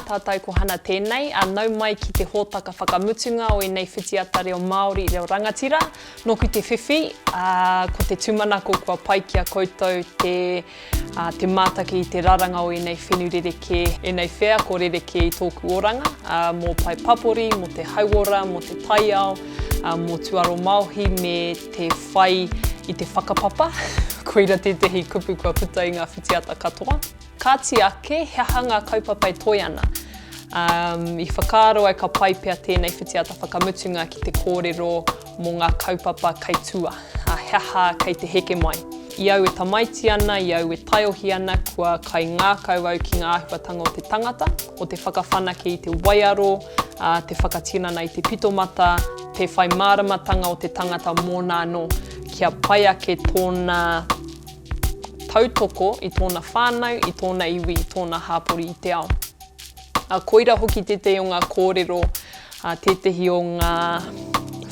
tātou ko Hana tēnei, ā, nau mai ki te hōtaka whakamutunga o ēnei whitiata reo Māori, reo rangatira. Nōku te whiwhi, ā, ko te tūmanako kua pai ki a koutou te, ā, te mātaki i te raranga o ēnei whenu rerekē, ēnei wheako rerekē i tōku oranga, ā, mō pae papori, mō te hauora, mō te taiao, ā, mō tuaromaohi me te whai i te whakapapa, koira tētehi kupu kua puta i ngā whitiata katoa. Kāti ake, he aha ngā kaupapa e toe ana? Um, i whakaaro au ka pai pea tēnei whitiata whakamutunga ki te kōrero mō ngā kaupapa kei tua, ā, he aha kei te heke mai. I au e tamaiti ana, i au e taiohi ana, kua kaingākau au ki ngā āhuatanga o te tangata, o te whakawhanake i te waiaro, ā, te whakatinana i te pitomata, te whai māramatanga o te tangata mōna anō, kia pai ake tōna tautoko i tōna whānau, i tōna iwi, i tōna hāpori i te ao. Ā, koira hoki tētehi o ngā kōrero, ā, tētehi o ngā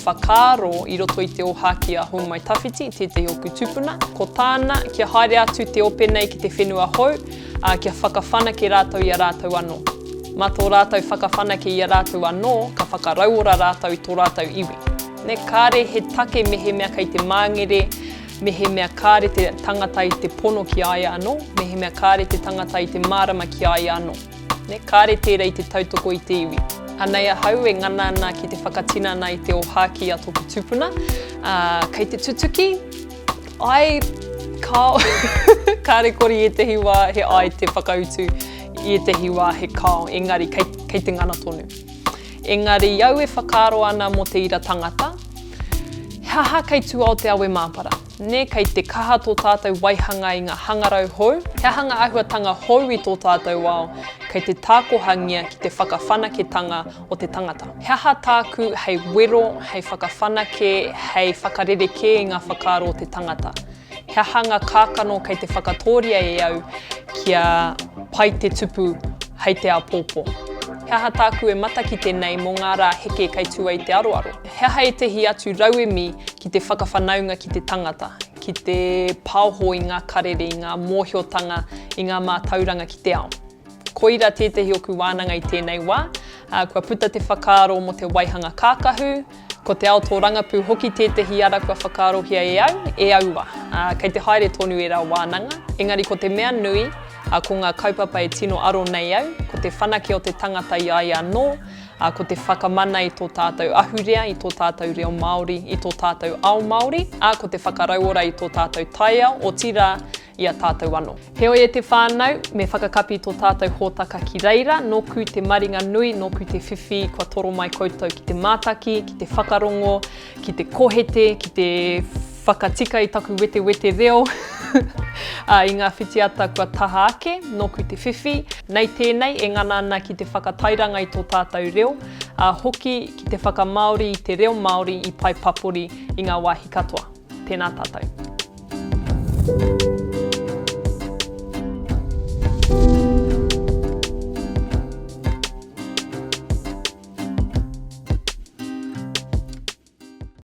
whakaaro i roto i te ōhākī a Houmaitawhiti, tētehi oku tupuna. Ko tāna, kia haere atu te ope nei ki te whenua hou, ā, kia whakawhanake rātou i a rātou anō. Mā tō rātou whakawhanake i a rātou anō, ka whakarauora rātou i tō rātou iwi. Nē, kāre he take mehemea kei te māngere, Mehemea kāre te tangata i te pono ki a ia anō, mehemea kāre te tangata i te mārama ki a ia anō. Nē, kāre tērā i te tautoko i te iwi. Anei ahau e ngana ana ki te whakatinana i te ōhākī a tōku tupuna, ā, kei te tutuki, āe, kāo, kāre kore i ētehi wā he āe te whakautu, i ētehi wā he kāo, engari kei, kei te ngana tonu. Engari i au e whakaaro ana mō te ira tangata, he aha kei tua o te awe māpara? Nē, kei te kaha tō tātou waihanga i ngā hangarau hou? He aha ngā āhuatanga hou i tō tātou ao kei te tākohangia ki te whakawhanaketanga o te tangata? He aha tāku hei wero, hei whakawhanake, hei whakarerekē i ngā whakaaro o te tangata? He aha ngā kākano kei te whakatōria e au kia pai te tupu hei te āpōpō? He aha tāku e matakite nei mō ngā rā heke kei tua i te aroaro? He aha ētehi atu rauemi ki te whakawhanaunga ki te tangata, ki te paoho i ngā karere, i ngā mōhiotanga, i ngā mātauranga ki te ao? Koira tētehi oku wānanga i tēnei wā, ā, kua puta te whakaaro mō te waihanga kākahu, ko te ao tōrangapū hoki tētehi ara kua whakaarohia e au, e aua. Ā, kei te haere tonu ērā wānanga, engari ko te mea nui, ā, ko ngā kaupapa e tino aro nei au, ko te whanake o te tangata i a ia anō, ā, ko te whakamana i tō tātou ahurea, i tō tātou reo Māori, i tō tātou ao Māori, ā, ko te whakarauora i tō tātou taiao, otirā, i a tātou anō. Heoi e te whānau, me whakakapi tō tātou hōtaka ki reira, nōku te maringa nui, nōku te whiwhi kua toro mai koutou ki te mātaki, ki te whakarongo, ki te kohete, ki te whakatika i taku wetewete reo ā, i ngā whitiata kua taha ake, nōku te whiwhi. Nei tēnei e ngana ana ki te whakatairanga i tō tātou reo, ā, hoki ki te whakamāori i te reo Māori i pae papori i ngā wāhi katoa. Tēnā tātou.